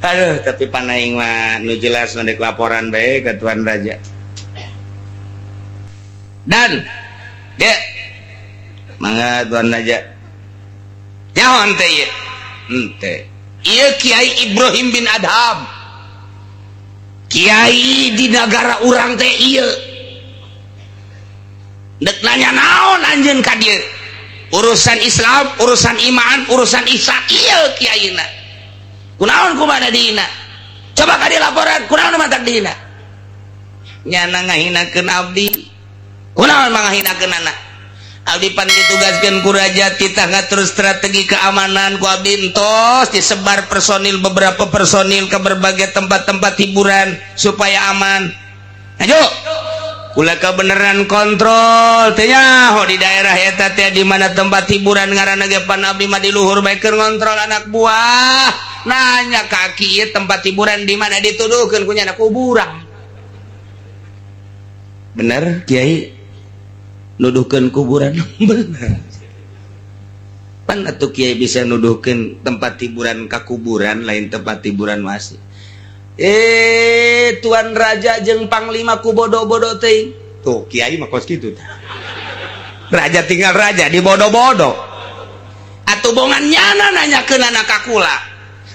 Aduh, tapi panaing mah nu jelas nu dek laporan bae ke Tuan Raja. Dan dia mangga Tuan Raja. Nyaho henteu ieu? Henteu. Ieu Kiai Ibrahim bin Adham. Kiai di negara urang teh ieu. Dek nanya naon anjeun ka dieu? Urusan Islam, urusan iman, urusan ihsan, ieu kiaina. Kunaon kumana dihina? Coba ka dieu laporan, kunaon matak dihina? Nyana ngahinakeun abdi. Kunaon mangahinakeun anak? Abdi pan ditugaskeun ku raja titah ngatur strategi keamanan, ku abdi entos disebar personil, beberapa personil ke berbagai tempat-tempat hiburan supaya aman. Ayo kula kebenaran kontrol teh nyaho di daerah eta teh di mana tempat hiburan ngaranna ge, pan abdi mah di luhur bae keur ngontrol anak buah. Nanya kaki ieu tempat hiburan di mana, dituduhkeun ku nyana kuburan. Bener kiai nuduhkeun kuburan, bener pan atuh kiai bisa nuduhkeun tempat hiburan ka kuburan, lain tempat hiburan masih. Tuan raja jeung panglima ku bodoh-bodoh teuing. Tuh kiai mah kos kitu. Raja tinggal raja di bodoh-bodoh. Atuh bongan nyana nanyakeun anak ka kula.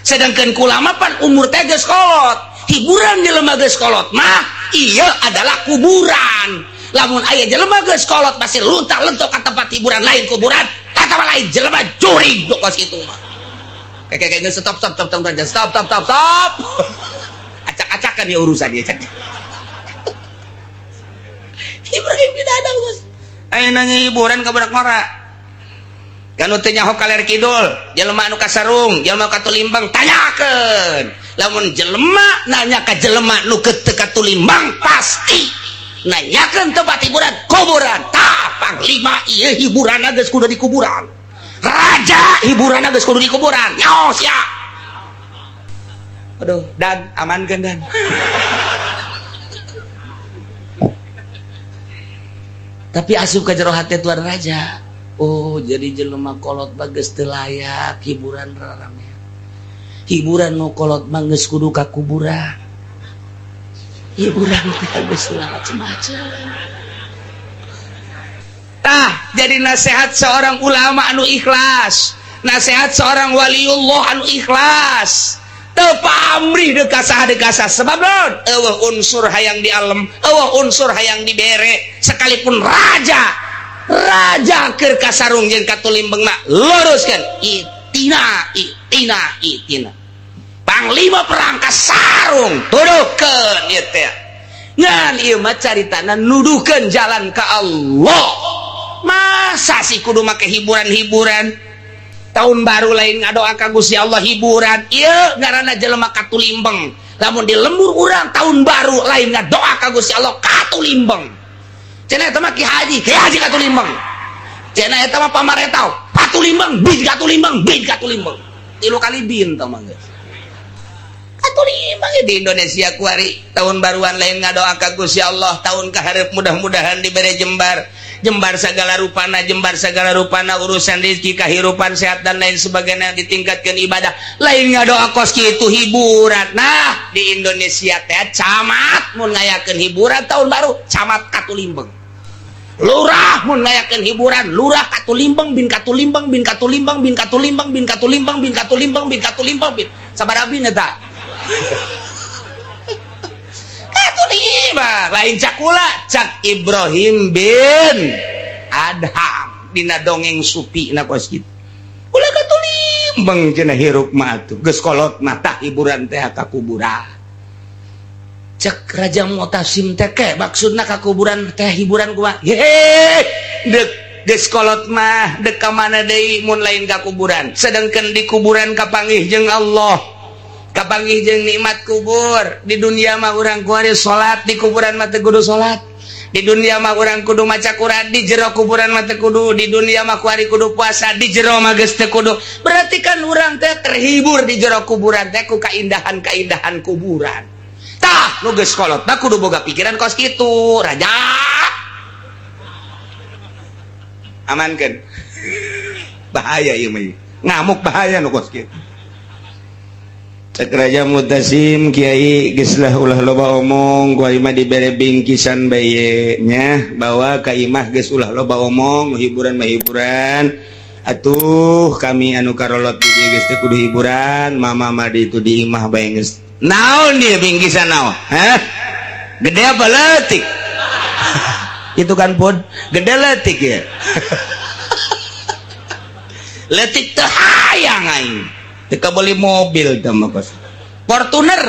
Sedangkan kula mah pan umur teh geus kolot. Hiburan jelema geus kolot mah iya adalah kuburan. Lamun aya jelema geus kolot masih luntak-lentok ka tempat hiburan lain kuburan, kata lain jelema jurig kos kitu mah. Kayak kayak stop stop stop stop stop stop stop stop. Acak-acakan ya urusan ya. Ibrahim tidak ada bos. Ayo nanya hiburan ke budak ngora. Kan teu nyaho kaler kidul, jelema anu kasarung, jelema katulimbang, tanyakeun. Lamun jelema nanya ka jelema nu teu katulimbang pasti nanyakeun tempat hiburan kuburan. Tah panglima ieu hiburan geus kudu di kuburan. Raja hiburan geus kudu di kuburan. Nyaho sia. Aduh, dan amankan dan. Tapi asup ka jero hati tuan raja. Oh, jadi jelema kolot mah geus teu layak hiburan rarame. Hiburan nu kolot mah geus kudu ka kuburan. Hiburan teh geus macem-macem. Tah, jadi nasihat seorang ulama anu ikhlas, nasihat seorang waliullah anu ikhlas. Teu pamrih deuk ka saha deuk ka saha, sebab naon? Eueuh unsur hayang di alem, eueuh unsur hayang dibere, sekalipun raja. Raja keur kasarung jeung katulimbeng mah luruskeun itina itina itina. Panglima perang kasarung tuduhkeun ieu teh. Ngan ieu mah caritana nuduhkeun jalan ka Allah. Masa sih kudu make hiburan-hiburan? Tahun baru lain ngadoa ka Gusti Allah hiburan. Ieu ngaranna jelema katulimbeng. Lamun di lembur urang tahun baru lain ngadoa ka Gusti Allah katulimbeng. Cenah eta mah ki haji katulimbeng. Cenah eta mah pamaretau katulimbeng, bin katulimbeng, bin katulimbeng. Tilu kali bin tah mah geus. Katulimbeng di Indonesia kuari tahun baruan lain ngadoa ka Gusti Allah, tahun kaharep mudah-mudahan dibere jembar. Jembar segala rupana, jembar segala rupana urusan rezeki, kehidupan sehat dan lain sebagainya, ditingkatkan ibadah. Lain ngadoa kos kitu hiburan. Nah, di Indonesia teh camat mun ngayakeun hiburan tahun baru, camat katulimbeng. Lurah mun ngayakeun hiburan, lurah katulimbeng bin katulimbeng bin katulimbeng bin katulimbeng bin katulimbeng bin katulimbeng bin katulimbeng bin. Sabaraha bin eta? Katulimbang lain cakula, cak Ibrahim bin Adham dina dongeng supi na kos kitu. Ulah katulimbang cenah hirup mah atuh geus kolot mah tah hiburan teh ka kuburan. Cek Raja Mu'tasim teh ke maksudna ka kuburan teh hiburan kumaha? Hehe, deuk geus kolot mah deuk ka mana deui mun lain ka kuburan. Sedangkan di kuburan kapanggih jeung Allah. Kapanggih jeung nikmat kubur. Di dunia mah urang kuari salat, di kuburan mah teu kudu salat. Di dunia mah urang kudu maca Quran, di jero kuburan mah teu kudu. Di dunia mah kuari kudu puasa, di jero mah geus teu kudu. Berarti kan urang teh terhibur di jero kuburan teh ku kaindahan-kaindahan kuburan. Tah, nu geus kolot mah kudu boga pikiran kos kitu, raja. Amankeun. Bahaya ieu mah. Ngamuk bahaya nu kos kitu. Cek Raja Mutasim kiai geus lah ulah loba omong, ku imah dibere bingkisan bae nya, bawa ka imah geus ulah loba omong, hiburan mah hiburan. Atuh kami anu karolot di dieu geus teu kudu hiburan, mama mah di itu di imah bae geus. Naon dia bingkisan naon? Hah? Gede apa leutik? Itu kan pun gede letik ya. Letik teu hayang aing. Teu beli mobil teh mah kos. Fortuner.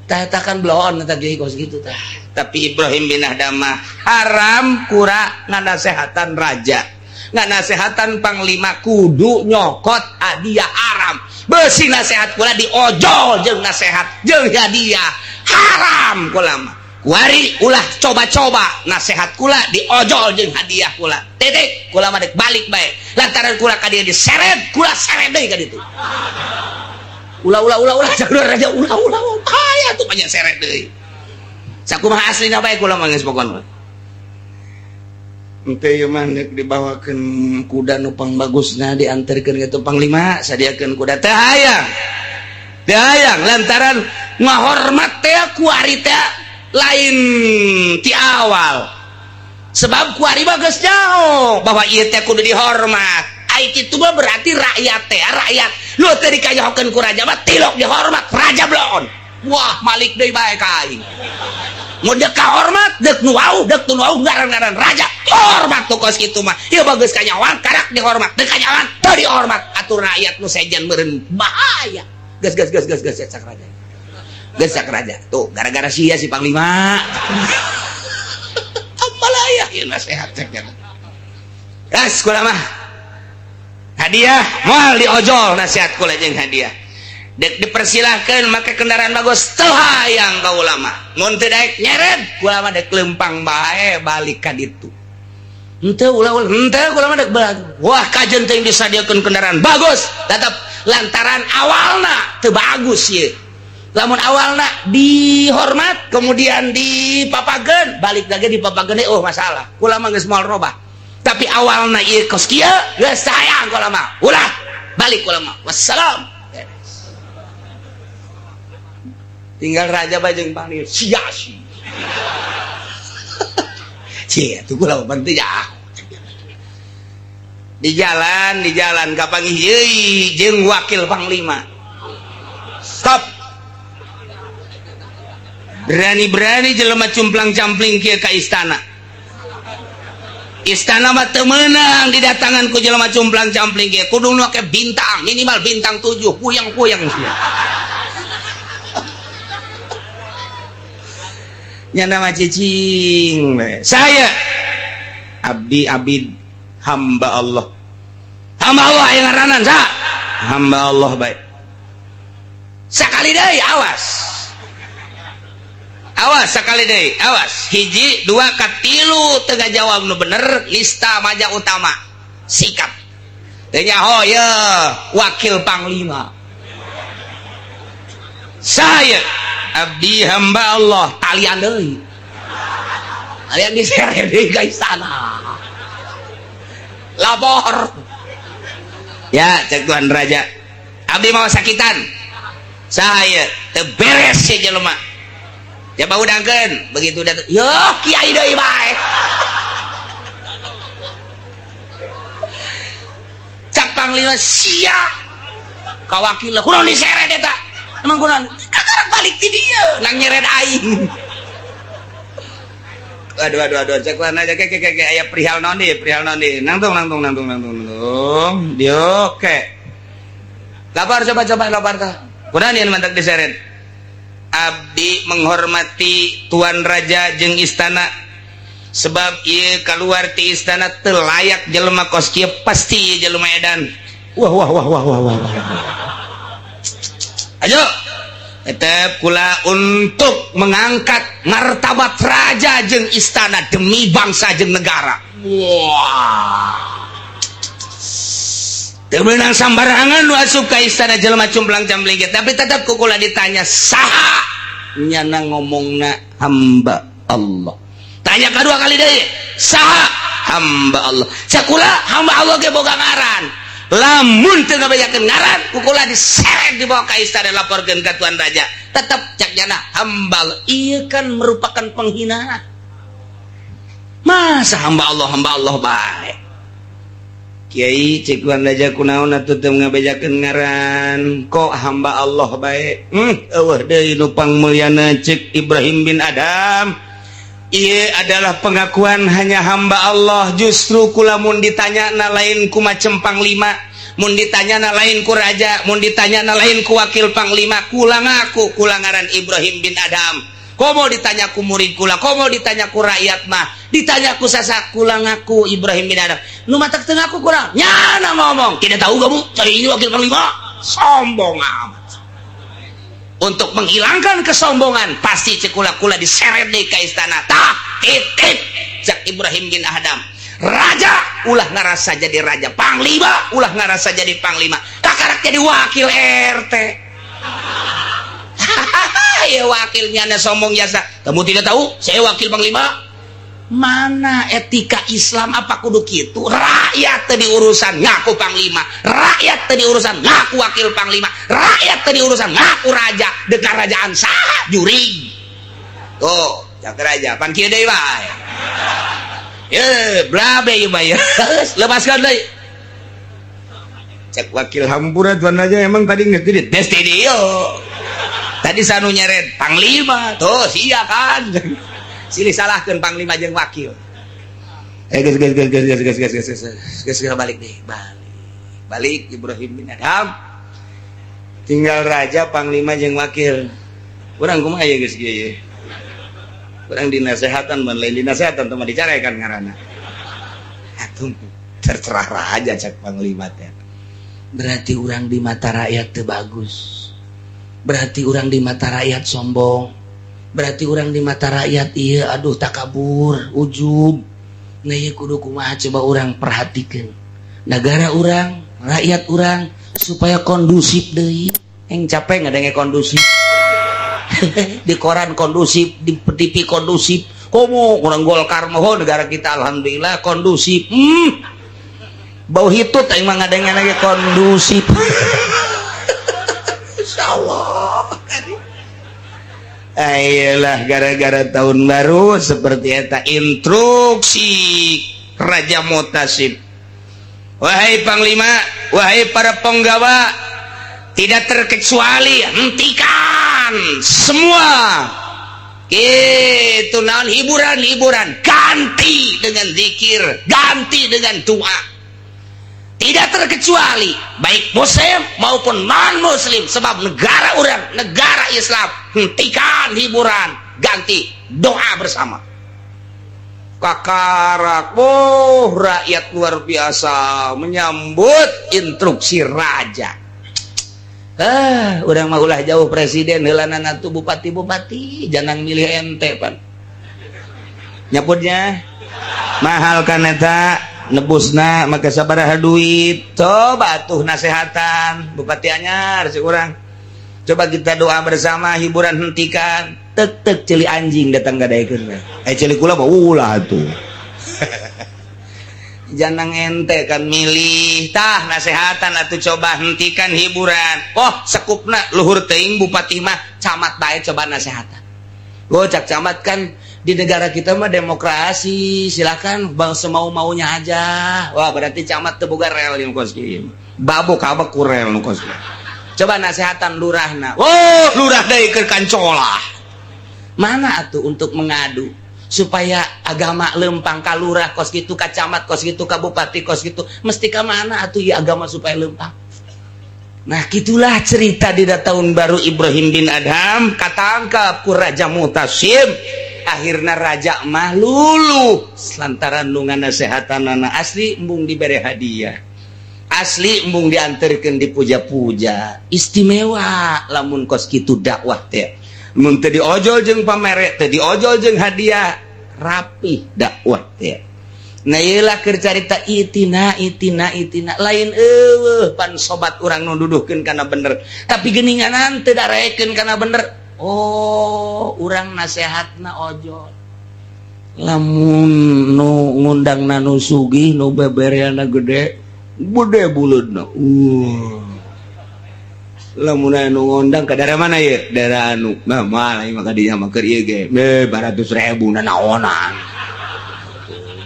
Tah eta kan bloon eta ge kos gitu tah. Tapi Ibrahim bin Adham haram kura nganasehatan raja. Nganasehatan panglima kudu nyokot hadiah haram. Besi nasehat kula diojol jeung nasehat jeung hadiah haram kula mah. Kuari ulah coba-coba nasehat kula diojol jeung hadiah kula. Titik kula mah dek balik bae. Lantaran kula ka dieu diseret, kula seret deui ka ditu. Ulah ulah ulah ulah jalur raja ulah ulah aya tuh banyak seret deui. Sakumaha aslina bae kula mah geus pokona. Ente ieu mah deuk dibawakeun kuda nu pangbagusna dianterkeun ka panglima, sadiakeun kuda teh hayang. Teh hayang lantaran ngahormat teh kuari teh lain ti awal. Sebab kuari mah geus nyaho bahwa ieu teh kudu dihormat. Ai kitu mah berarti rakyat teh rakyat. Nu teu dikanyahokeun ku raja mah tilok dihormat, raja bloon. Wah, malik deui bae ka aing. Mun deuk kahormat, deuk nu wau, deuk nu wau ngaran-ngaran raja. Hormat tuh kos kitu mah. Ieu bagus kanyawan, karak dihormat. Deuk kanyawan teu dihormat. Atur rakyat nu sejen meureun bahaya. Geus geus geus geus geus cak raja. Geus cak raja. Tuh, gara-gara sia si panglima. Apalah ieu nasehat cek nya. Gas kula mah. Hadiah moal diojol nasihat kula jeung hadiah. Dek dipersilahkan make kendaraan bagus teu hayang ka ulama. Mun teu daek nyeret kula mah dek lempang bae balik ka ditu. Henteu ulah ulah henteu kula mah dek balik. Wah kajen teuing disadiakeun kendaraan bagus tetep lantaran awalna teu bagus ieu. Lamun awalna dihormat kemudian dipapageun balik lagi dipapageun oh masalah. Kula mah geus moal robah. Tapi awalna ieu kos kieu geus hayang kula mah. Ulah balik kula mah. Wassalam. Tinggal raja bajeng panggil sia si. Sia tuh kula penting ya. Di jalan kapanggih deui jeung wakil panglima. Stop. Berani-berani jelema cumplang-campling kieu ka istana. Istana mah teu meunang didatangan ku jelema cumplang-campling kieu. Kudu make bintang, minimal bintang 7, puyeng-puyeng sia. Nyana mah cicing we. Saya abdi abid hamba Allah. Hamba Allah aya ngaranan sa. Hamba Allah bae. Sakali deui awas. Awas sakali deui, awas. Hiji, dua, katilu teu ngajawab nu bener, lista maja utama. Sikap. Teu nyaho ye wakil panglima. Saya abdi hamba Allah talian deui. Talian diseret deui ka istana. Lapor. Ya, cek Tuan Raja. Abdi mau sakitan. Saya teu beres si jelema. Coba udangkeun, begitu datang. Yo, kiai deui bae. Cak panglima sia. Kawakil kunaon diseret eta? Emang kunaon? Kakarak balik ti dieu, nang nyeret aing. Aduh aduh aduh, cek lan aja ke ke ke aya perihal naon deui, perihal naon deui. Nangtung nangtung nangtung nangtung nangtung. Dieu ke. Lapar coba coba lapar tah. Kunaon ieu mantak diseret? Abdi menghormati Tuan Raja jeung istana sebab ieu keluar ti istana teu layak jelema kos kieu pasti ieu jelema edan. Wah wah wah wah wah wah. Ayo tetep kula untuk mengangkat martabat raja jeung istana demi bangsa jeung negara. Wah. Teu meunang sambarangan nu asup ka istana jelema cumplang-campling kieu, tapi tetep ku kula ditanya saha nyana ngomongna hamba Allah. Tanya kedua kali deui, saha hamba Allah. Cakula hamba Allah ge boga ngaran. Lamun teu ngabejakeun ngaran, ku kula diseret dibawa ka istana laporkeun ka Tuan Raja. Tetep cak nyana hamba Allah. Ieu kan merupakan penghinaan. Masa hamba Allah bae. Kiai cek Tuan Raja kunaon atuh teu ngabejakeun ngaran, kok hamba Allah bae. Eueuh deui nu pangmulyana cek Ibrahim bin Adham. Iya, adalah pengakuan hanya hamba Allah. Justru kula mun ditanya na lain ku macem panglima, mun ditanya na lain ku raja, mun ditanya na lain ku wakil panglima. Kula ngaku kula ngaran Ibrahim bin Adham. Komo ditanya ku murid kula, komo ditanya ku rakyat mah, ditanya ku sasak, kula ngaku Ibrahim bin Adham. Nu matak teu ngaku kurang nyana ngomong, "Tidak tahu kamu, saya ini wakil panglima." Sombong amat. Untuk menghilangkan kesombongan pasti cek kula-kula diseret deh ke istana. Tah, titip cek Ibrahim bin Adham, raja ulah ngerasa jadi raja, panglima ulah ngerasa jadi panglima, kakarak jadi wakil RT. Ya, wakilnya anda sombong jasa. "Kamu tidak tahu saya wakil panglima." Mana etika Islam? Apa kudu gitu? Rakyat tadi urusan ngaku panglima, rakyat tadi urusan ngaku wakil panglima, rakyat tadi urusan ngaku raja. Dekat kerajaan sah juri. Tuh, cak raja pan kieu deui wae. Ye, brabe ieu mah ya. Lepaskan deui. Cek wakil, "Hampura, tuan aja, emang tadi nggak tidak tes dia tadi sanu nyeret panglima tuh sia kan." Silih salahkan panglima jeung wakil. Eh, geus, geus, geus, geus, geus, geus, geus, geus, geus, geus, balik deh, balik balik. Ibrahim bin Adham tinggal raja, panglima jeung wakil. Urang kumaha ya? Geus kieu ye, urang dinasehatan ban lain dinasehatan teh mah dicarekan ngaranna. Atuh terserah raja. Cek panglima teh, "Berarti urang di mata rakyat teu bagus, berarti urang di mata rakyat sombong, berarti urang di mata rakyat iya, aduh, takabur, ujub. Nah, iya, kudu kumaha? Coba urang perhatikan negara urang, rakyat urang, supaya kondusif deui." Yang capek nggak kondusif di koran, kondusif di TV, kondusif. Komo kurang Golkar mohon negara kita alhamdulillah kondusif. Bau hitut aing mah ngadengen lagi kondusif. Insyaallah. Ayolah, gara-gara tahun baru seperti eta instruksi Raja Mutasib. Wahai panglima, wahai para penggawa, tidak terkecuali hentikan semua itu naon hiburan-hiburan, ganti dengan zikir, ganti dengan doa. Tidak terkecuali baik muslim maupun non muslim, sebab negara urang negara Islam. Hentikan hiburan, ganti doa bersama. Kakarak, oh, rakyat luar biasa menyambut instruksi raja. Ah, urang mah ulah jauh presiden heulanan atuh bupati-bupati jangan milih ente pan nyaputnya mahal kan eta nebusna maka sabaraha duit. Coba tuh nasehatan bupati anyar si urang, coba kita doa bersama, hiburan hentikan. Tek tek ceuli anjing datang gadaikeun. Eh, ceuli kula mah ulah tuh. Jangan ente kan milih. Tah, nasehatan atau coba hentikan hiburan. Oh, sekupna luhur teuing bupati mah, camat bae coba nasehatan. Oh, cak camat kan di negara kita mah demokrasi, silakan bang, semau maunya aja. Wah, berarti camat teu boga rel nu kos kieu, babuk kabek ku rel nu kos. Coba nasehatan lurahna. Oh, lurah deui keur kancolah. Mana atuh untuk mengadu supaya agama lempang ka lurah kos gitu, ka camat kos gitu, ka bupati kos gitu, mesti ka mana atuh ya agama supaya lempang? Nah, gitulah cerita di tahun baru Ibrahim bin Adham katangkap ku Raja Mutasim. Akhirnya raja mah luluh lantaran nu nasehatan anak asli embung diberi hadiah, asli embung diantarkan, dipuja-puja istimewa. Lamun kos kitu dakwah teh, mun teu diojol jeung pamere, teu diojol jeung hadiah, rapi dakwah teh. Nah, iyalah keur carita itina itina itina lain eueuh pan sobat urang nu duduhkeun kana bener, tapi geuninganan teu darekeun kana bener. Oh, urang nasehatna ojol. Lamun nu ngundangna nu sugih, nu bebereana gede gede buleudna. Lamun anu ngundang ke daerah mana ya, daerah anu, nah, malah maka dia mah keur ieu ge 200.000 nanaonan,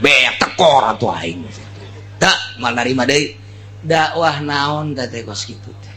beak tekor atuh aing tak mal narima deui dakwah naon teh kos kitu teh.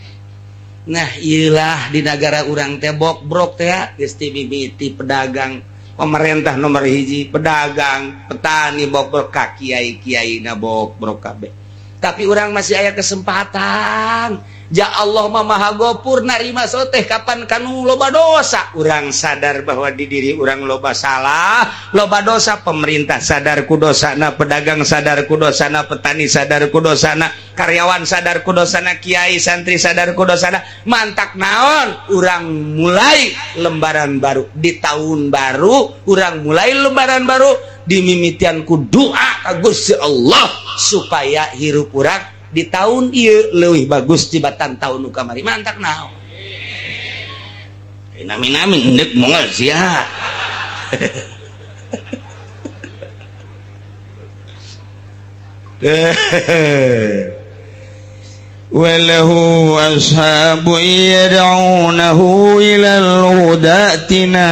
Nah, iyalah di negara urang teh bokbrok teh geus ti mimiti pedagang. Pemerintah nomor hiji, pedagang, petani bobrok, kiai kiai na bobrok kabeh. Tapi urang masih aya kesempatan. Ja Allah mah Maha Gopur, narima soteh kapan kanu loba dosa. Urang sadar bahwa di diri urang loba salah, loba dosa. Pemerintah sadar ku dosana, pedagang sadar ku dosana, petani sadar ku dosana, karyawan sadar ku dosana, kiai santri sadar ku dosana. Mantak naon, urang mulai lembaran baru di tahun baru. Urang mulai lembaran baru dimimitian ku doa ka Gusti Allah supaya hirup urang di tahun ieu leuwih bagus tibatan tahun nu kamari. Mantak naon, nami-nami endek mongol sia. وله أصحاب يدعونه إلى الهدى ائتنا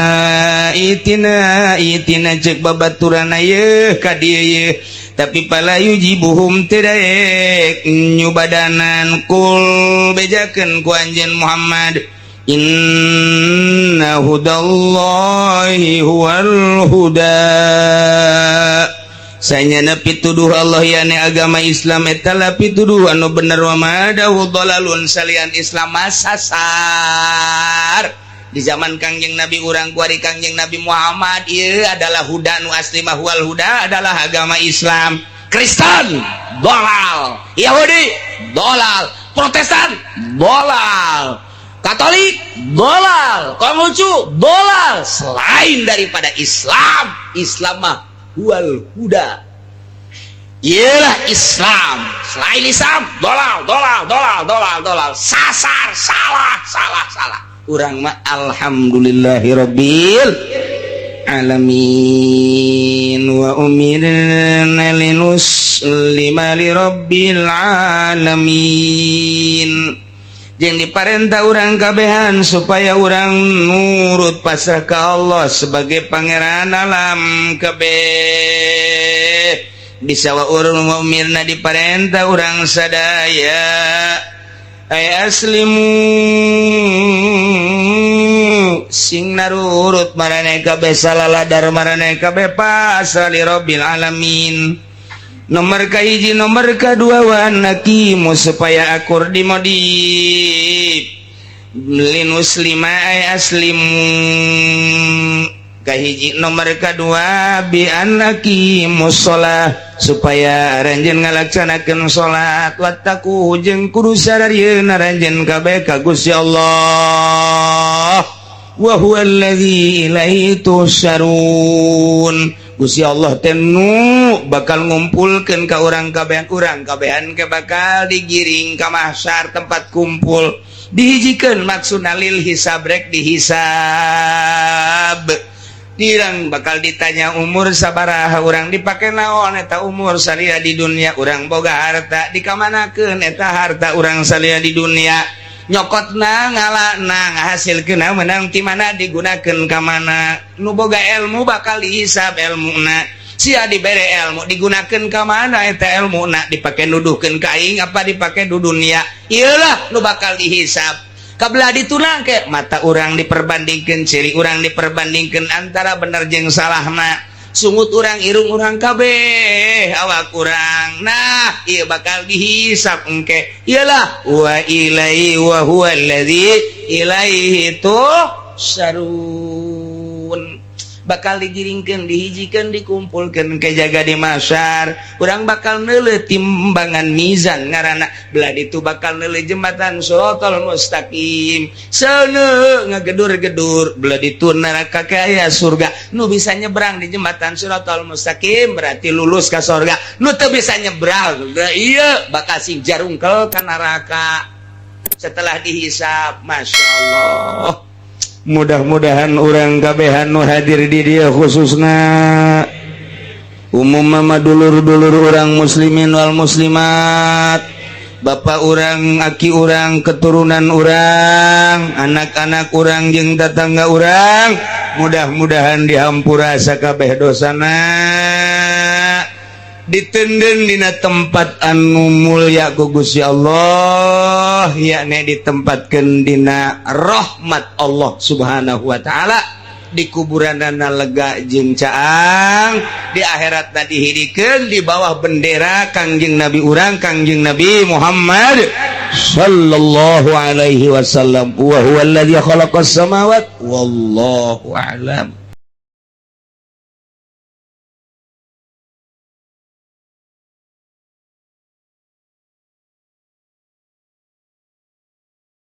ائتنا ائتنا cek babaturan ye ka dieu ye, tapi pala yujibuhum teu daek nyubadanan. Kul, bejakeun ku anjeun Muhammad, inna hudallahi huwal huda. Sanyana pituduh Allah, yakni agama Islam, eta lah pituduh anu bener. Wa ma adahu dhalalun, salian Islam sasar. Di zaman Kangjeng Nabi urang kuari, Kangjeng Nabi Muhammad, ieu adalah huda nu asli mah. Huwal huda adalah agama Islam. Kristen dolal, Yahudi dolal, Protestan dolal, Katolik dolal, Konghucu dolal, selain daripada Islam. Islam mah huwal huda, ialah Islam. Selain Islam dolal, dolal, dolal, dolal, dolal, sasar, salah, salah, salah. Urang mah alhamdulillahirabbil alamin. Wa umirna linuslima lirabbil alamin, jeung diparentah urang kabehan supaya urang nurut pasrah ka Allah sebagai pangeran alam kabeh. Bisa wa urang wa umirna, diparentah urang sadaya, ay aslimu, sing narurut maraneh kabeh, salaladar maraneh kabeh, pasrah li rabbil alamin. Nomor kahiji. Nomor kedua, wa naqimu, supaya akur di modif linuslima ay aslimu kahiji. Nomor kedua, bi an naqimus shalah, supaya aranjeun ngalaksanakeun salat. Wattaqu, jeung kudu sadarieun aranjeun kabeh ka Gusti Allah. Wa huwa allazi ilaihi tuhsyarun. Gusti Allah teh nu bakal ngumpulkeun ka urang kabehan. Urang kabehan ke bakal digiring ka mahsyar, tempat kumpul, dihijikeun, maksudna lil hisab, rek dihisab. Dirang bakal ditanya umur sabaraha urang, dipake naon eta umur salila di dunia, urang boga harta dikamanakeun eta harta urang salila di dunia, nyokotna, ngalana, ngahasilkeun menang ti mana, digunakeun ka mana. Nu boga ilmu bakal dihisab ilmuna. Sia dibere ilmu, digunakeun ka mana eta ilmuna, dipake nuduhkeun ka aing apa dipake di dunia? Iyalah nu bakal dihisab. Kabelah ditunang ke mata urang diperbandingkeun, ciri urang diperbandingkeun antara bener jeung salahna, sungut urang, irung urang, kabeh awak urang. Nah, ieu bakal dihisab engke. Iyalah wa ilaihi wa huwa allazi ilaihi tuhsyarun. Bakal digiringkeun, dihijikeun, dikumpulkeun ke jaga di mahsyar. Urang bakal neuleuh timbangan, mizan ngaranna. Belah ditu bakal neuleuh jembatan siratal mustaqim, seuneu ngagedur-gedur. Belah ditu neraka, kaya surga. Nu bisa nyebrang di jembatan siratal mustaqim berarti lulus ka surga. Nu teu bisa nyebrang, iya bakal sing jarungkel ka neraka setelah dihisab. Masya Allah, mudah-mudahan urang kabehan nu hadir di dieu, khususna umum mama dulur-dulur urang muslimin wal muslimat, bapak urang, aki urang, keturunan urang, anak-anak urang jeung tetangga urang, mudah-mudahan dihampura sakabeh dosana, ditenden dina tempat anu mulia ku Gusti Allah, yakni ditempatkeun dina rahmat Allah Subhanahu wa taala. Di kuburanana lega jeung caang, di akhirat dihirikeun di bawah bendera Kangjeng Nabi urang, Kangjeng Nabi Muhammad sallallahu alaihi wasallam. Wa huwa alladzi khalaqas samawat, wallahu a'lam.